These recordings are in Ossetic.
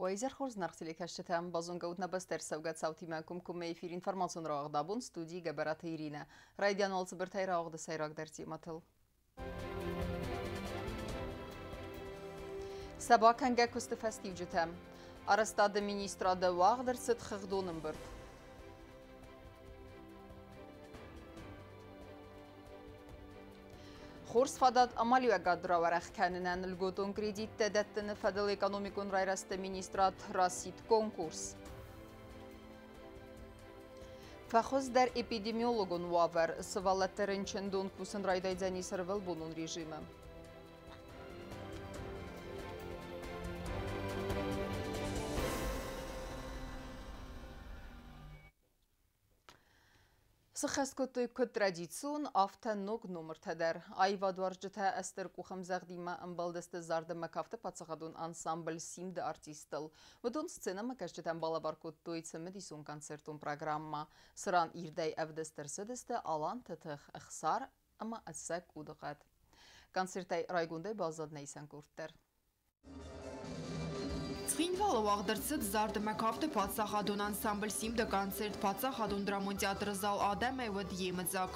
Уӕ изӕр хорз, зынаргъ телекӕсджытӕ! Базонгӕ ут нӕ бӕстӕ ӕрцӕугӕ цаутимӕ комкоммӕ эфир информацион рауагъд абон, студийы Гӕбӕраты Иринӕ. Райдиан уал цыбыртӕй рауагъды сӕйрагдӕр темӕтыл. Сӕ бакӕнгӕ куысты фӕстиуджытӕ. Арӕзтады министрады уагъд ӕрцыд хыгъдон ӕмбырд. Хорз фадат амалиуӕгад рауӕрӕх кӕнынӕн льготон кредиттӕ дӕттыны фӕдыл экономикон райрӕзты министрад расидт конкурс. Фӕхуыздӕр эпидемиологон уавӕр, сывӕллӕтты рынчындон кусын райдайдзӕнис ӕрвылбонон режимы. Сыххӕст кодтой куыд традицион, афтӕ ног номыртӕ дӕр. Аивадуарзджытӕ ӕстыр къухӕмдзӕгъдимӕ ӕмбӕлдысты зарды ӕмӕ кафты паддзахадон ансамбль «Симд-ы» артисттыл. Уыдон сценӕмӕкӕсджытӕн балӕвар кодтой цымыдисон концертон программӕ, цыран ирдӕй ӕвдыст ӕрцыдысты аланты тых, ӕхсар ӕмӕ ӕцӕг удыхъӕд. Концертӕй райгондӕй баззад нӕ исӕн къорд дӕр. Цхинвалы уагъд ӕрцыд зард ӕмӕ кафты паддзахадон ансамбль «Симд-ы» концерт паддзахадон драмон театры зал адӕмӕй уыд йемыдзаг.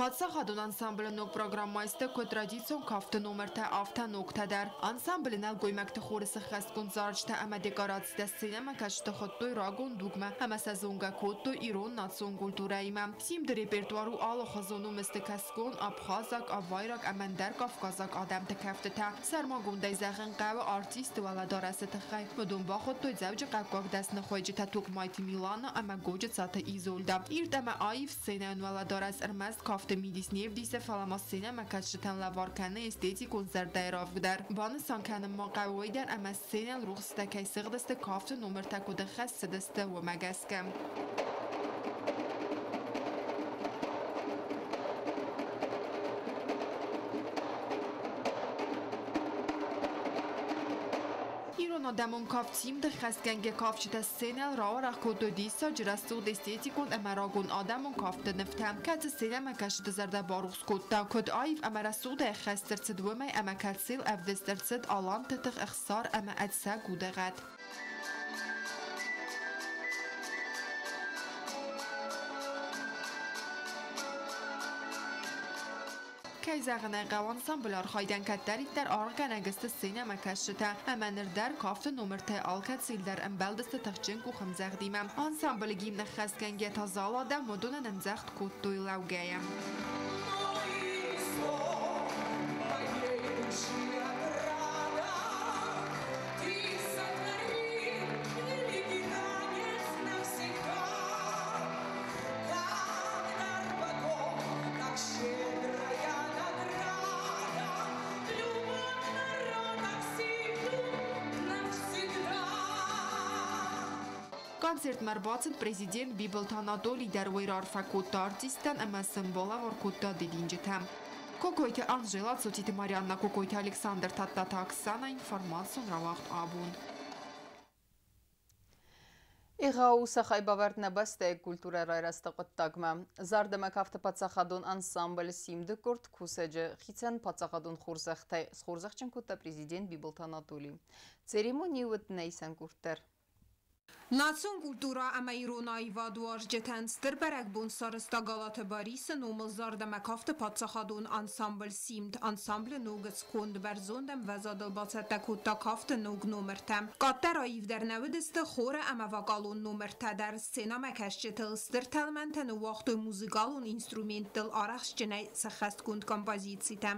Паддзахадон ансамблы ног программӕйы сты куыд традицион кафты номыртӕ, афтӕ ногтӕ дӕр. Ансамблы нӕлгоймӕгты хоры сыххӕстгонд зарджытӕ ӕмӕ декорацитӕ сценӕмӕкӕсджыты хуыдтой рагон дугмӕ ӕмӕ сӕ зонгӕ кодтой ирон национ культурӕимӕ. Симды репертуар у алыхуызон, уым сты кӕсгон, абхазаг, авайраг ӕмӕ ӕндӕр кавказаг адӕмты кӕфтытӕ. Сӕрмагондӕй зӕгъын хъӕуы артистты уӕлӕдарӕсы тыххӕй. Уыдон бахуыдтой дзӕуджыхъӕуккаг дӕсныхуыйджытӕ Токмайты Милана ӕмӕ Годжыцаты Изольда. Ирд ӕмӕ аив сценӕйон уӕлӕдарӕс ӕрмӕст кафты мидис не вдисы, фӕлӕ ма сценӕмӕкӕсджытӕн лӕвар кӕны эстетикон зӕрдӕйы равг дӕр. Банысан кӕнын ма хъӕуы уый дӕр, ӕмӕ сценӕйыл рухсытӕ кӕй сыгъдысты, кафты номыртӕ куыд ӕххӕст цыдысты, уымӕ гӕсгӕ. Ирон адӕмон кафт Симды хӕсгӕнгӕ кафджытӕ сценӕйыл рауӕрӕх кодтой диссаджы рӕсугъд эстетикон ӕмӕ рагон адӕмон кафты нывтӕ, кӕцы сценӕмӕкӕсджыты зӕрдӕ барухс кодта, куыд аив ӕмӕ рӕсугъдӕй ӕххӕст ӕрцыд, уымӕй ӕмӕ кӕцыйыл ӕвдыст ӕрцыд аланты тых, ӕхсар ӕмӕ ӕцӕг удыгъӕд. Кӕй зӕгъын ӕй хъӕуы, ансамблы архайдӕн кӕддӕриддӕр аргъгӕнӕг сты сценӕмӕкӕсджытӕ ӕмӕ ныр дӕр кафты номыртӕй алкӕцыйыл дӕр ӕмбӕлдысты тыхджын къухӕмдзӕгъдимӕ. Ансамблы гимн ӕххӕстгӕнгӕ та зал адӕм уыдонӕн ӕмдзӕгъд кодтой лӕугӕйӕ. Концертмӕ ӕрбацыд президент Бибылты Анатолий дӕр, уый раарфӕ кодта артисттӕн ӕмӕ сын балӕвар кодта дидинджытӕ. Кокойты Анжела, Цотиты Марианна, Кокойты Александр, Тадтаты Оксана, информацион рауагъд абон. Егъау сӕ хайбавӕрд нӕ бӕстӕйы культурӕ райрӕзты хъуыддагмӕ. Зард ӕмӕ кафты паддзахадон ансамбль «Симды» къорд кусӕджы хицӕн паддзахадон хорзӕхтӕй схорзӕхджын кодта президент Бибылты Анатолий. Церемонийы уыд нӕ исӕн къорд дӕр. Национ культурӕ ӕмӕ ирон аивадуарзджытӕн стыр бӕрӕгбон сарӕзта Галаты Барисы номыл зард ӕмӕ кафты паддзахадон ансамбль «Симд». Ансамблы ног сконд бӕрзонд ӕмвӕзадыл бацӕттӕ кодта кафты ног номыртӕ. Къаддӕр аивдӕр нӕ уыдысты хоры ӕмӕ вокалон номыртӕ дӕр. Сценӕмӕкӕсджытыл стыр тӕлмӕнтӕ ныууагътой музыкалон инструменттыл арӕхстджынӕй сӕххӕстгонд композицитӕ.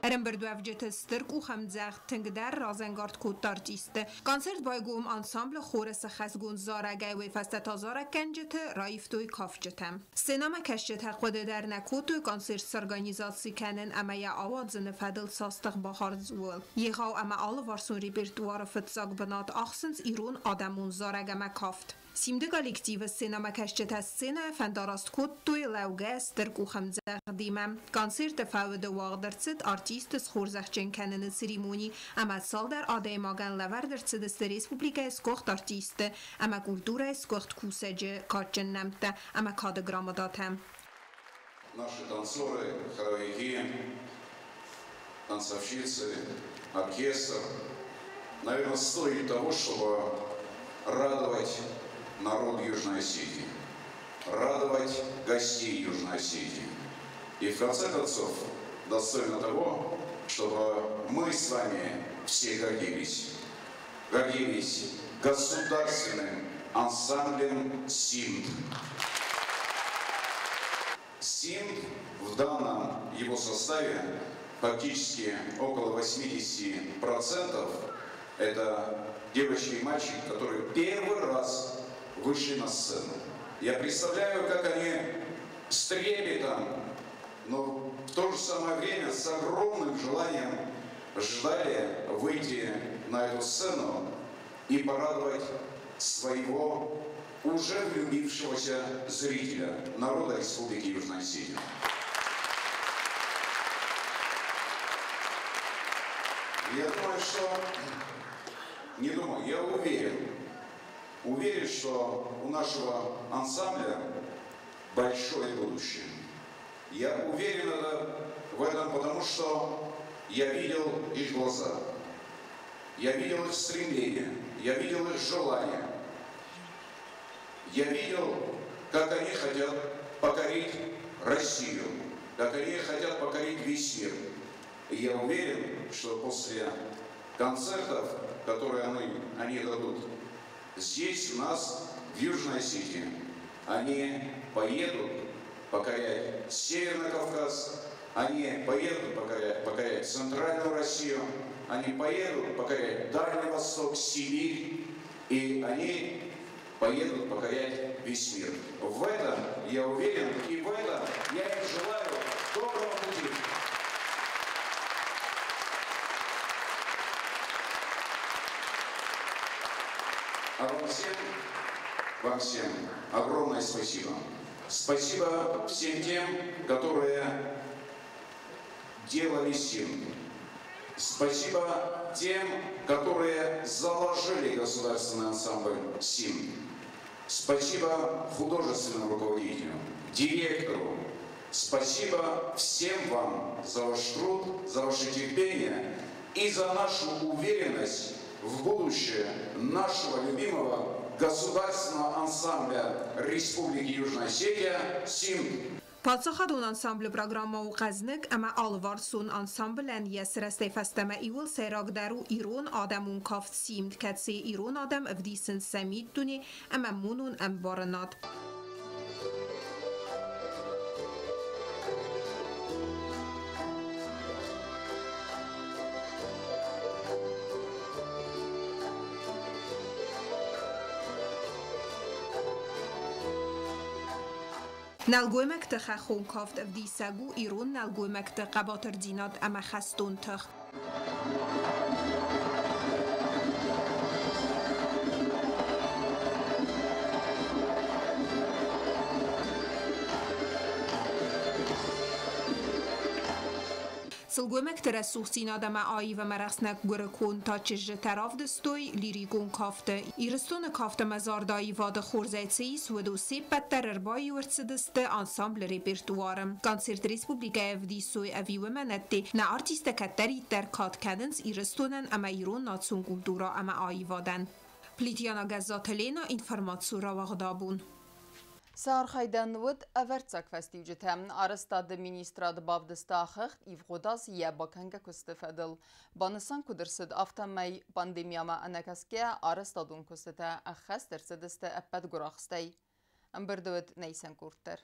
Ӕрӕмбырдуӕвджыты стыр къухӕмдзӕгъд тынгдӕр разӕнгард кодта артистты. Концерт байгом ансамблы хоры сӕххӕстгонд зарӕгӕй, уый фӕстӕ та зарӕггӕнджыты раивтой кафджытӕ. Сценӕмӕкӕсджытӕ хъуыды дӕр нӕ кодтой концерт сорганизаци кӕнын ӕмӕ йӕ ауадзыны фӕдыл цас тых бахардз, ууыл. Егъау ӕмӕ алыварсон репертуары фыццаг бынат ахсынц ирон адӕмон зарӕг ӕмӕ кафт. Симды коллективы сценӕмӕкӕсджытӕ сценӕйӕ фӕндараст кодтой лӕугӕ стыр къухӕмдзӕгъдимӕ. Концерты фӕуды уагъд ӕрцыд артистты схорзӕхджын кӕныны церемони ӕмӕ цалдӕр адӕймагӕн лӕвӕрд ӕрцыдысты республикӕйы сгуыхт артистты ӕмӕ культурӕйы сгуыхт кусӕджы кадджын нӕмттӕ ӕмӕ кады грамотатӕ. Наши танцоры, хоровики, танцовщицы, оркестр, наверное, стоит того, чтобы радовать народ Южной Осетии, радовать гостей Южной Осетии. И в конце концов, достойно того, чтобы мы с вами все гордились. Гордились государственным ансамблем «Симд». «Симд» в данном его составе фактически около 80% это девочки и мальчики, которые первый раз вышли на сцену. Я представляю, как они с трепетом, но в то же самое время с огромным желанием ждали выйти на эту сцену и порадовать своего уже влюбившегося зрителя, народа Республики Южная Осетия. Я думаю, что... Не думаю, я уверен. Уверен, что у нашего ансамбля большое будущее. Я уверен в этом, потому что я видел их глаза, я видел их стремление, я видел их желание. Я видел, как они хотят покорить Россию, как они хотят покорить весь мир. И я уверен, что после концертов, которые они дадут здесь у нас, в Южной Осетии, они поедут покорять Северный Кавказ, они поедут покорять Центральную Россию, они поедут покорять Дальний Восток, Сибирь, и они поедут покорять весь мир. В этом я уверен, и в этом я им желаю доброго пути. А вам всем огромное спасибо. Спасибо всем тем, которые делали «Симд». Спасибо тем, которые заложили государственный ансамбль «Симд». Спасибо художественному руководителю, директору. Спасибо всем вам за ваш труд, за ваше терпение и за нашу уверенность в будущее нашего любимого государственного ансамбля Республики Южная Осетия «Симд». Паддзахадон ансамблы программӕ у хъӕзныг ӕмӕ алыварсон ансамблӕн йӕ сырӕзтӕй фӕстӕмӕ иууыл сӕйрагдӕр у ирон адӕмон кафт «Симд», кӕцыйы ирон адӕм ӕвдисынц сӕ миддуне ӕмӕ монон ӕмбарынад. Нӕлгоймӕгты хӕххон кафт ӕвдисӕг у ирон нӕлгоймӕгты хъӕбатырдзинад ӕмӕ хӕстон тых. Сылгоймӕгты рӕсугъддзинад ӕмӕ аив ӕмӕ рӕхснӕг гуыры конд та чызджытӕ равдыстой лирикон кафты. Ирыстоны кафт ӕмӕ зарды аивады хорзӕй цы ис, уыдон се ппӕт дӕр ӕрбаиу ӕрцыдысты ансамблы репертуары. Концерт республикӕйы ӕвдисой ӕви уымӕн ӕдде, нӕ артисттӕ кӕддӕриддӕр кад кӕнынц Ирыстонӕн ӕмӕ ирон национ культурӕ ӕмӕ аивадӕн. Плитиана Гӕззаты Лена, информацион рауагъд абон. Сӕ архайдӕн уыд ӕвӕрццаг фӕстиуджытӕ. Арӕзтады министрад бавдыста хыгъд ивгъуыд аз йӕ бакӕнгӕ куысты фӕдыл. Банысан куыд ӕрцыд, афтӕмӕй пандемиямӕ ӕнӕкӕсгӕ арӕзтадон куыстытӕ ӕххӕст ӕрцыдысты ӕппӕт гуырахстӕй. Ӕмбырды уыд нӕ исӕн къорд дӕр.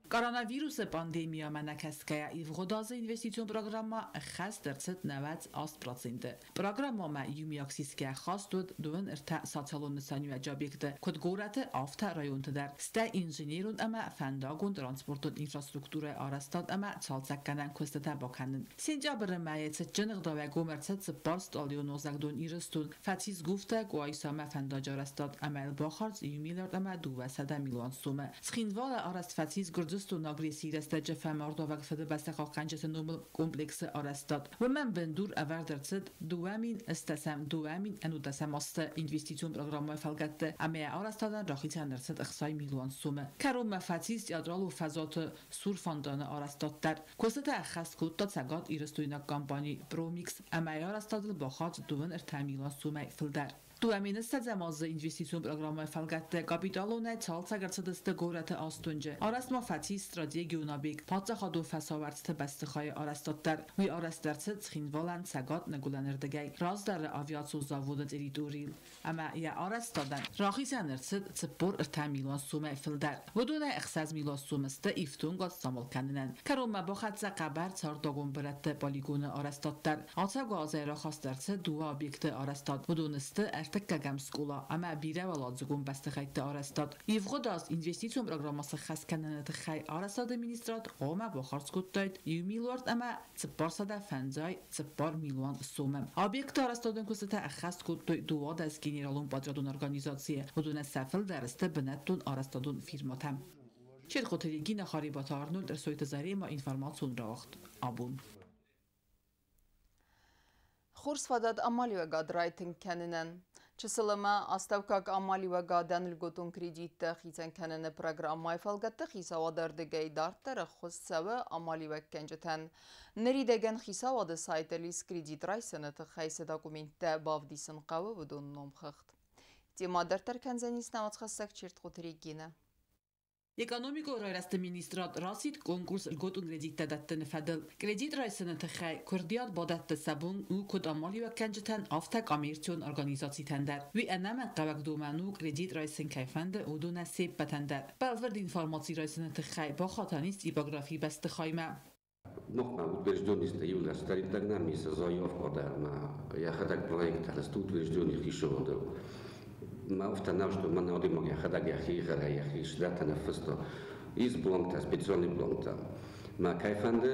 Коронавирусы пандемиямӕ нӕкӕсгӕйӕ, ивгъуыд азы инвестицион программӕ ӕххӕст ӕрцыд 98%-ы. Программӕмӕ иумиаг сисгӕ хаст уыд 33 социалон нысаниуӕджы объекты, куыд горӕты, афтӕ районты дӕр, стӕй инженерон ӕмӕ фӕндагон транспортон инфраструктурӕйы арӕзтад ӕмӕ цалцӕггӕнӕн куыстытӕ бакӕнын. Сентябры мӕйы цытджын ӕгъдауӕй гом ӕрцыд цыппарстъалыйон уазӕгдон Ирыстон, фӕцис Гуфта Къуайсамӕ фӕндаджы арӕзтад ӕмӕ йыл бахардз 1 200 000 000 сомы. Цхинвалы арӕзт фӕцис Гуырдзыстоны агрессийы рӕстӕджы фӕмардуӕвӕг Фыдыбӕстӕ хъахъхъӕнджыты номыл комплексы арӕзтад. Уымӕн бындур ӕвӕрд ӕрцыд 2008-ӕм, 2011-ӕм азты инвестицион программӕйы фӕлгӕтты ӕмӕ йӕ арӕзтадӕн рахицӕн ӕрцыд 60 милуан сомы. Кӕронмӕ фӕцис театралон фӕзуаты цур фонтаны арӕзтад дӕр. Куыстытӕ ӕххӕст кодта цӕгатирыстойнаг компани Промикс ӕмӕ йӕ арӕзтадыл бахардз 33 милуан сомӕй фылдӕр. 2020-ӕм азы инвестицион программӕйы фӕлгӕтты капиталонӕй цалцӕг ӕрцыдысты горӕты аст уынджы. Арӕзт ма фӕцис стратегион объект, паддзахадон фӕсауӕрцты бӕстыхайы арӕзтад дӕр. Уый арӕзт ӕрцыд Цхинвалӕн цӕгат-ныгуылӕнырдыгӕй, раздӕры авиацион заводы территорийыл ӕмӕ йӕ арӕзтадӕн рахицӕн ӕрцыд 43 милуан сомӕй фылдӕр. Уыдонӕй 6 милуан сомы сты ифтонгад самал кӕнынӕн. Кӕронмӕ бахӕццӕ хъӕбӕр цӕрдӕгон бырӕтты полигоны арӕзтад дӕр. Ацӕугӕ азӕй рахаст ӕрцыд дыууӕ объекты арӕзтад. Уыдон сты ӕртыккӕгӕм скъола ӕмӕ бирӕуӕладзыгон бӕстыхӕйтты арӕзтад. Ивгъуыд аз инвестицион программӕ сӕххӕст кӕныны тыххӕй арӕзтады министрад хъуамӕ бахардз кодтаид 1 454 000 000 сомы. Объекты арӕзтадон куыстытӕ ӕххӕст кодтой 12 генералон подрядон организацийы. Уыдонӕн сӕ фылдӕр сты бынӕттон арӕзтадон фирмӕтӕ. Чертхъоты Регина, Харибаты Арнольд, Ӕрсойты Заремӕ, информацион рауагъд «Абон». Хорз фадат амалиуӕгад райтынг кӕнынӕн. Чысыл ӕмӕ астӕуккаг амалиуӕгадӕн льготон кредиттӕ хицӕн кӕныны программӕйы фӕлгӕтты хицауады ӕрдыгӕй дарддӕр ӕххуыс цӕуы амалиуӕггӕнджытӕн. Ныридӕгӕн хицауады сайтыл ис, кредит райсыны тыххӕй цы документтӕ бавдисын хъӕуы, уыдон номхыгъд. Темӕ дарддӕр кӕндзӕнис нӕ уацхӕссӕг Чертхъоты Регинӕ. Экономикон райрӕзты министрад расидт конкурс льготон кредиттӕ дӕттыны фӕдыл. Кредит райсыны тыххӕй куырдиат бадӕтты сӕ бон у куыд амалиуӕггӕнджытӕн, афтӕ коммерцион организацитӕн дӕр. Уый ӕнӕмӕнгхъӕуӕг домӕн у, кредит райсын кӕй фӕнды, уыдонӕн се ппӕтӕн дӕр. Бӕлвырд информаци райсыны тыххӕй бахатӕн ис типографийы бӕстыхаймӕ. Ногмӕ утвержденный иула старитагнамиса заявка дӕр ма йӕхӕдӕг проект арӕзт утвержденный хицауады. Ма афтӕ нӕу, что мӕнӕ адӕймаг йӕхӕдӕг йӕхи гъӕрӕй йӕхи цыдӕртӕ ныффыста. Ис бланктӕ, специальный бланктӕ. Ма кӕй фӕнды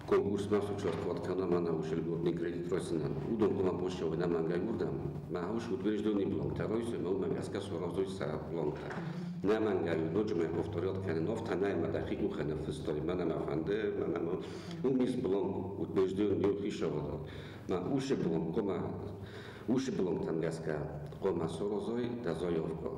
конкурсмӕ участвовать кӕна мӕнӕ уыцы льготный кредит райсынӕн, уыдон хъуамӕ бацӕуой ӕнӕмӕнгӕй уырдӕм. Ма уыцы утвержденный бланктӕ райсой, ма уымӕ гӕсгӕ саразой сӕ бланктӕ. Нӕмӕнгӕй ноджы ма повторять кӕнын, афтӕ нӕй, мӕ дӕхи къухӕй ныффыстай, мӕнӕ мӕ фӕнды, мӕнӕ мӕ уым ис бланк утвержденный хицауады. Ма уыцы бланк хъуамӕ уыцы бланктӕм гӕсгӕ хъуамӕ саразой дӕ заявка.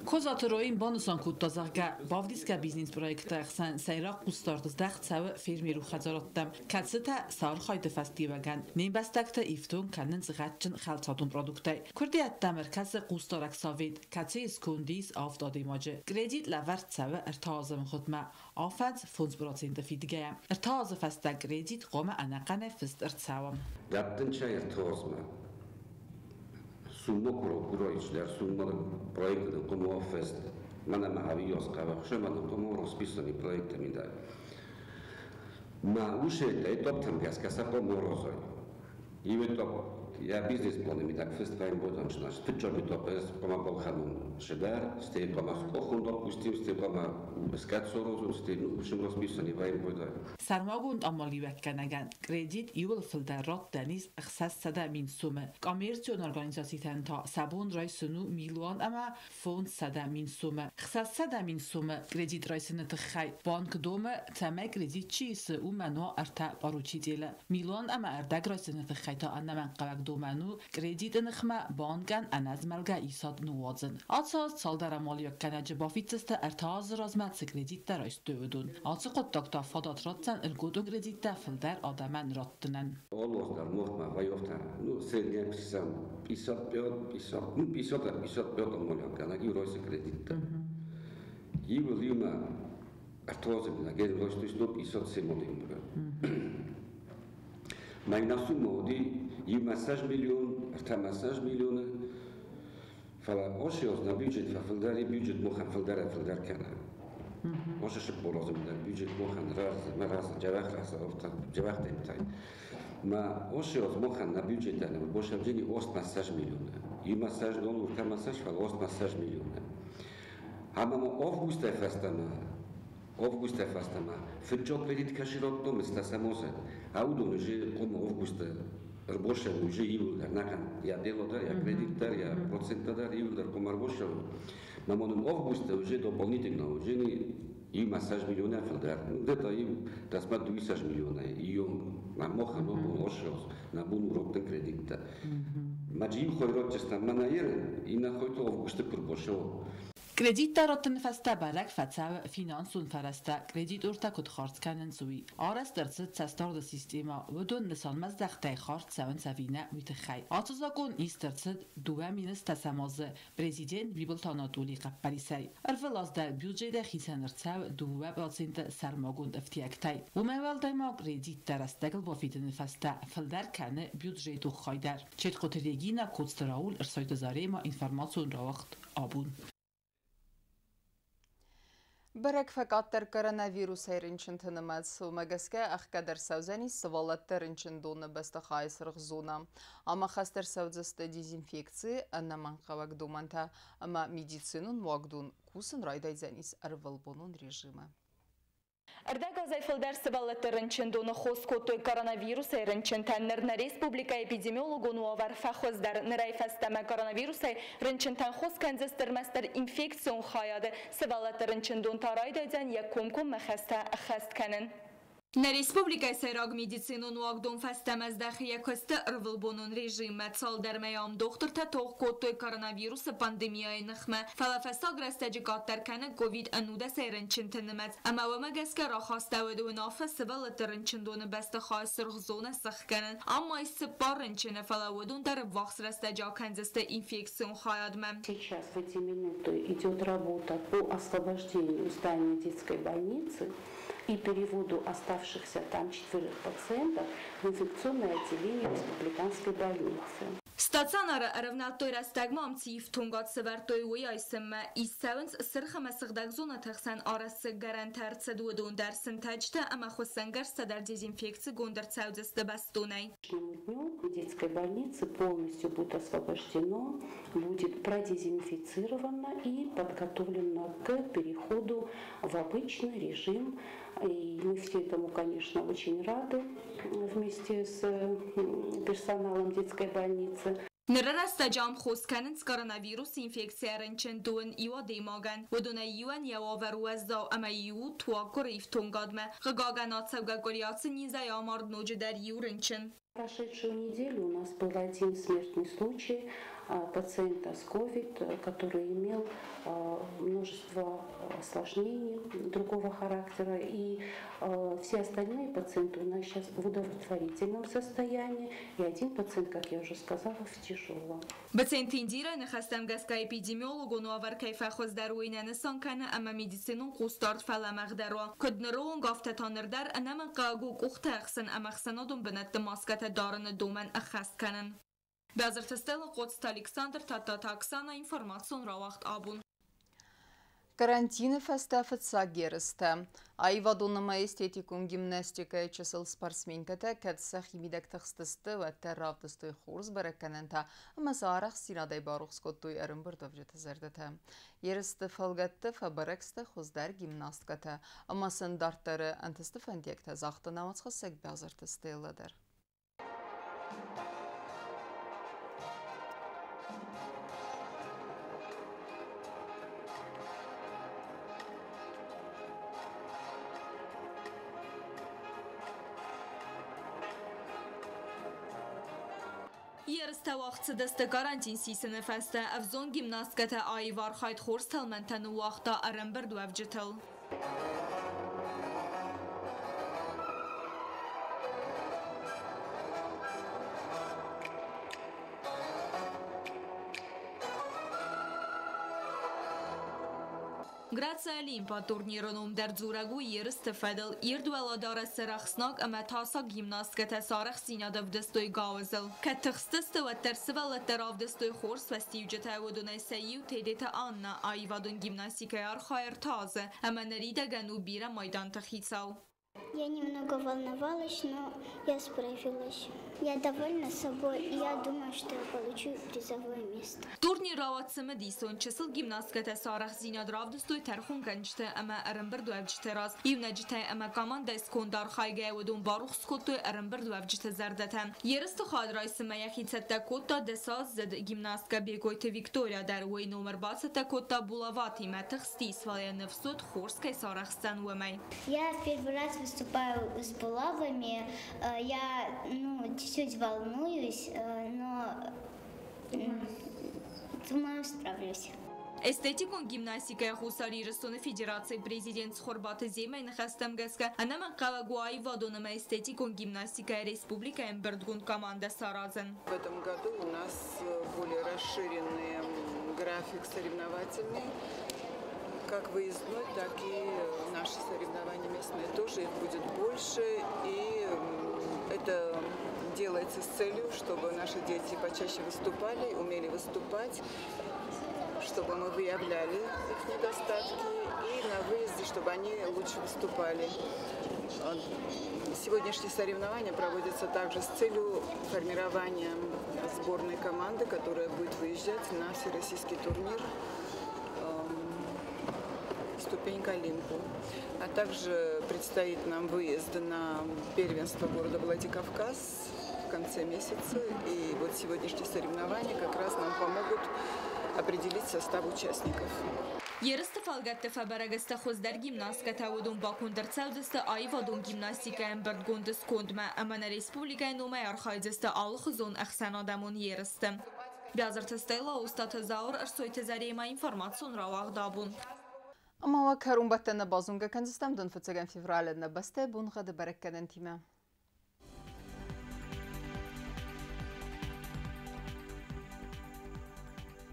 Козаты Роин банысан кодта, зӕгъгӕ, бавдисгӕ бизнес-проектты ӕхсӕн сӕйраг хъусдард здӕхт цӕуы фермерон хӕдзарадтӕм, кӕцытӕ сӕ архайды фӕстиуӕгӕн не мбӕстӕгты ифтонг кӕнынц гъӕдджын хӕлцадон продукттӕй. Куырдиӕттӕм ӕркӕсы хъусдарӕг совет, кӕцыйы сконды ис авд адӕймаджы. Кредит лӕвӕрд цӕуы 3 азы мгъуыдмӕ, афӕдз 5% фидгӕйӕ. 3 азы фӕстӕ кредит хъуамӕ ӕнӕхъӕнӕй фыст ӕрцӕуа. Дӕттын чай 3 азмӕ. Сумма курайчлар, сумма проектын хъуамӕ фыст. Мӕнӕ мӕ ӕви хъӕуы, мӕнӕ хъуамӕ расписанный проекты мидӕг. Ма уыцы этаптӕм гӕсгӕ сӕ хъуамӕ аразой. Иу этап йӕ бизнес-планы мидӕг фыст вӕййы значит, фыццаг этап ӕз хъуамӕ балхӕнон цыдӕр, стӕй хъуамӕ скъохон, допустим, стӕй хъуамӕ скӕд саразон, стӕй уыцы расписанный вӕййы. Сӕрмагонд амалиуӕггӕнӕгӕн кредит иууыл фылдӕр раттӕн ис 600 000 сомы. Коммерцион организацитӕн та сӕ бон райсын у 1 500 000 сомы. 600 000 сомы кредит райсыны тыххӕй банк домы, цӕмӕй кредит чи исы, уымӕн уа ӕртӕ поручителы. Милуан ӕмӕ ӕрдӕг райсыны тыххӕй та ӕнӕмӕнгхъӕуӕг домӕн у кредиты ныхмӕ банкӕн ӕнӕзмӕлгӕ исад ныууадзын. Ацы аз цалдӕр амалиуӕггӕнӕджы бафиддзысты, 3 азы размӕ цы кредиттӕ райстой, уыдон. Ацы хъуыддаг та фадат ратдзӕн льготон кредиттӕ фылдӕр адӕмӕн раттынӕн. Алы аз дӕр махмӕ вӕййы афтӕ, ну, средняя 55, 50, ну, 50, 55 амалиуӕггӕнӕг иу райсы кредиттӕ. Иуыл иумӕ 3 азы мидӕг райстой 157 адӕймагӕн. Ма иннӕ суммӕ уыди иумӕ 20 миллион, ӕртӕмӕ 20 миллионы. Фӕлӕ ацы аз нӕ бюджет фӕфылдӕр и, бюджет махӕн фылдӕрӕй фылдӕр кӕны. Ошешып борозым да бюджет мохан раз, ма раз, джавах раз, джавах темтай. Ма ошиоз мохан на бюджетане, бошавджени 8 милиона. И массаж дон урта массаж фал 8 милиона. Ама мо августа фастама, августа фастама, фиджо кредит каширот дом стасамозе. Аудон уже комо августа рбошев уже июлдар накан я дело дар, я кредит дар, я процент дар, июлдар комар бошев. Мамонум августа уже дополнительно уже не и массаж милиона филдар. Где-то и тасма 200 милиона. И он на моха но бун ошос на бун урокта кредитта. Маджи хойрот честа манаер и на хойто августа пурбошев. Кредиттӕ раттыны фӕстӕ бӕрӕг фӕцӕуы финансон фӕрӕзтӕ, кредитортӕ куыд хардз кӕнынц, уый. Арӕзт ӕрцыд цӕстдарды системӕ, уыдон нысанмӕздӕхтӕй хардз цӕуынц ӕви нӕ, уый тыххӕй. Ацы закъон ист ӕрцыд 2010 азы президент Бибылты Анатолийы хъӕппӕрисӕй. Ӕрвылаз дӕр бюджетӕй хицӕн ӕрцӕуы 2% сӕрмагонд ӕфтиӕгтӕй. Уымӕй уӕлдай ма кредиттӕ рӕстӕгыл бафидыны фӕстӕ фылдӕр кӕны бюджетон хай дӕр. Четхъоты Регина, Коцты Рауль, Ӕрсойты Зарема, информацион рауагъд «Абон». Бӕрӕг фӕкъаддӕр коронавирусӕй рынчынты нымӕц, уымӕ гӕсгӕ ӕхгӕд ӕрцӕудзӕнис сывӕллӕтты рынчындоны бӕстыхайы сырх зонӕ. Ӕмӕ хаст ӕрцӕудзысты дезинфекцийы ӕнӕмӕнгхъӕуӕг домӕнтӕ ӕмӕ медицинон уагдон кусын райдайдзӕнис ӕрвылбонон режимы. Ӕрдӕгазӕй фылдӕр сывӕллӕтты рынчындоны хос кодтой коронавирусӕй рынчынтӕн. Ныр нӕ республикӕйы эпидемиологон уавӕр фӕхуыздӕр. Нырӕй фӕстӕмӕ коронавирусӕй рынчынтӕн хос кӕндзысты ӕрмӕстдӕр инфекцион хайады. Сывӕллӕтты рынчындон та райдайдзӕн йӕ комкоммӕ хӕстӕ ӕххӕст кӕнын. Нӕ республикӕйы сӕйраг медицинон уагдон фӕстӕмӕ здӕхы йӕ куысты ӕрвылбонон режиммӕ. Цалдӕр мӕй ам дохтыртӕ тох кодтой коронавирусы пандемияйы ныхмӕ. Фӕлӕ фӕстаг рӕстӕджы къаддӕр кӕны ковид-ӕнудӕсӕй рынчынты нымӕц. Ӕмӕ уымӕ гӕсгӕ рахастӕуыд уынаффӕ сывӕллӕтты рынчындоны бӕстыхайы сырх зонӕ сӕхгӕнын. Ам ма ис 4 рынчыны, фӕлӕ уыдон дӕр ӕввахс рӕстӕджы акӕндзысты инфекцион хайадмӕ. Сейчас в эти минуты идет работа по освобождению здания детской больницы и переводу оставшихся там 4 пациентов в инфекционное отделение республиканской больницы. Стационары ӕрӕвнӕлдтой рӕстӕгмӕ ам цы ифтонгад сӕвӕрдтой, уый айсынмӕ. Иссӕуынц сырх ӕмӕ сыгъдӕг зонӕты хсӕн арӕзт цы гӕрӕнтӕ ӕрцыд, уыдон дӕр сынтӕджытӕ ӕмӕ хуыссӕнгӕрзтӕ дӕр дезинфекцигонд ӕрцӕудзысты бӕстонӕй. Дню детской больницы полностью будет освобождено, будет продезинфицировано и подготовлено к переходу в обычный режим. И мы все этому, конечно, очень рады вместе с персоналом детской больницы. Ныры рӕстӕджы ам хос кӕнынц коронавирусы инфекцийӕ рынчын дыууын иу адӕймагӕн. Уыдонӕй иуӕн йӕ уавӕр уӕззау ӕмӕ иу туаггуыры ифтонгадмӕ. Хъыгагӕн, ацӕугӕ къуыри ацы низӕй амард ноджыдӕр иу рынчын. Прошедшую неделю у нас был один смертный случай пациента с ковид, который имел множество осложнений другого характера. И все остальные пациенты у нас сейчас в удовлетворительном состоянии. И один пациент, как я уже сказала, в тяжелом. Быценты Индира ныхӕстӕм гӕсгӕ эпидемиологон уавӕр кӕй фӕхуыздӕр, уый нӕ нысан кӕны ӕмӕ медицинон хъусдард фӕлӕмӕгъдӕр уа. Куыд ныры онг, афтӕ та ныр дӕр ӕнӕмӕнгхъӕуӕг у къухтӕ ӕхсын ӕмӕ ӕхсӕнадон бынӕтты маскӕтӕ дарыны домӕн ӕххӕст кӕнын. Бязырты Стелла, Къоцты Александр, Тадтаты Оксана, информацион рауагъд «Абон». Карантины фӕстӕ фыццаг ерыстӕ. Аивадон ӕмӕ эстетикон гимнастикӕйы чысыл спортсменкӕтӕ кӕд сӕхи мидӕг тыхстысты, уӕддӕр равдыстой хорз бӕрӕггӕнӕнтӕ ӕмӕ сӕ арӕхстдзинадӕй барухс кодтой ӕрӕмбырдуӕвджыты зӕрдӕтӕ. Ерысты фӕлгӕтты фӕбӕрӕг сты хуыздӕр гимнасткӕтӕ ӕмӕ сын дарддӕры ӕнтысты фӕндиӕгтӕ загъта науӕдзхӕссӕг Бязырты Стелла дӕр. Ерыстӕ уагъд цыдысты карантин сисыны фӕстӕ. Ӕвзонг гимнасткӕтӕ аив архайд хорз тӕлмӕнтӕ ныууагъта ӕрӕмбырдуӕвджытыл. Грация Олимпа турниры ном дӕр дзурӕг у ерысты фӕдыл. Ирд уӕлӕдарӕсы рӕхснӕг ӕмӕ тасаг гимнасткӕтӕ сӕ арӕхстдзинад ӕвдыстой гауызыл. Кӕд тыхстысты, уӕддӕр сывӕллӕттӕ равдыстой хорз фӕстиуджытӕ. Уыдонӕй сӕ иу Тедеты Анна аивадон гимнастикӕйы архайы 3 азы ӕмӕ ныридӕгӕн у бирӕ майданты хицау. Я немного волновалась, но я справилась. Я довольна собой, и я думаю, что я получу призовое место. Турнир рауад цымыдисон. Чысыл гимнасткӕтӕ сӕ арӕхстдзинад равдыстой тӕрхонгӕнджыты ӕмӕ ӕрӕмбырдуӕвджыты раз. Иунӕджытӕй ӕмӕ командӕйы сконды архайгӕйӕ уыдон барухс кодтой ӕрӕмбырдуӕвджыты зӕрдӕтӕ. Ерысты хайад райсынмӕ йӕхи цӕттӕ кодта 10-аздзыд гимнасткӕ Бекъойты Виктория дӕр. Уый номыр бацӕттӕ кодта булаватимӕ. Тыхстис, фӕлӕ йӕ ныфс уыд, хорз кӕй сарӕхсдзӕн, уымӕй. Я первый раз выступаю с булавами. Я, ну, чуть-чуть волнуюсь, но думаю, справлюсь. Эстетикон гимнастикӕйӕ Хуссар Ирыстоны Федерацийы президент Цхуырбаты Земӕйы ныхӕстӕм гӕсгӕ, ӕнӕмӕнгхъӕуӕг у аивадон ӕмӕ эстетикон гимнастикӕйӕ республикӕйы ӕмбырдгонд командӕ саразын. В этом году у нас более расширенный график соревновательный, как выездной, так и наши соревнования местные тоже, их будет больше. И это делается с целью, чтобы наши дети почаще выступали, умели выступать, чтобы мы выявляли их недостатки и на выезде, чтобы они лучше выступали. Сегодняшние соревнования проводятся также с целью формирования сборной команды, которая будет выезжать на всероссийский турнир «Ступень к Олимпу». А также предстоит нам выезд на первенство города Владикавказ в конце месяца. И вот сегодняшние соревнования как раз нам помогут определить состав участников. Ерысты фӕлгӕтты фӕбӕрӕг сты хуыздӕр гимнасткӕтӕ, уыдон баконд ӕрцӕудзысты аивадон гимнастикӕйы ӕмбырдгонды скондмӕ ӕмӕ нӕ республикӕйы номӕй архайдзысты алыхуызон ӕхсӕнадӕмон ерысты. Биазырты Стелла, Остъаты Зауыр, Ӕрсойты Заремӕ, информацион рауагъд «Абон». Ӕмӕ уӕ кӕронбӕттӕны базонгӕ кӕндзыстӕм 15 февралы нӕ бӕстӕйы боныгъӕды бӕрӕггӕнӕнтимӕ.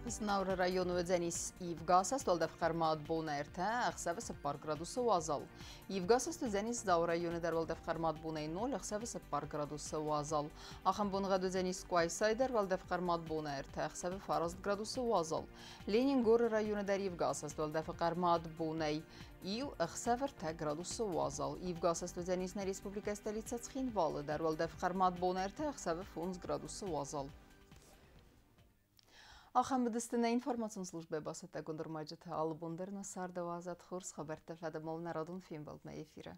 Знауыры районы уыдзӕнис ивгӕ асӕст, уӕлдӕф хъӕрмад бон 3, ӕхсӕвы 4 градусы уазал. Ивгӕ асӕст уыдзӕнис Дзауы районы дӕр, уӕлдӕф хъӕрмад бонӕй 0, ӕхсӕвы 4 градусы уазал. Ахӕм боныгъӕд уыдзӕнис Къуайсайы дӕр, уӕлдӕф хъӕрмад бон 3, ӕхсӕвы 9 градусы уазал. Ленингоры районы дӕр ивгӕ асӕст, уӕлдӕфы хъӕрмад бонӕй 1, ӕхсӕвы 3 градусы уазал. Ивгӕ асӕст уыдзӕнис нӕ республикӕйы столицӕ Цхинвалы дӕр, уӕлдӕф хъӕрмад бон 3, ӕхсӕвы 5 градусы уазал. Ахӕм уыдысты нӕ информацион службӕйы бацӕттӕгонд ӕрмӕджытӕ. Алы бон дӕр нӕ царды уадзӕд хорз хабӕрттӕ, фӕдӕмыл нӕ радон фембӕлдмӕ эфиры.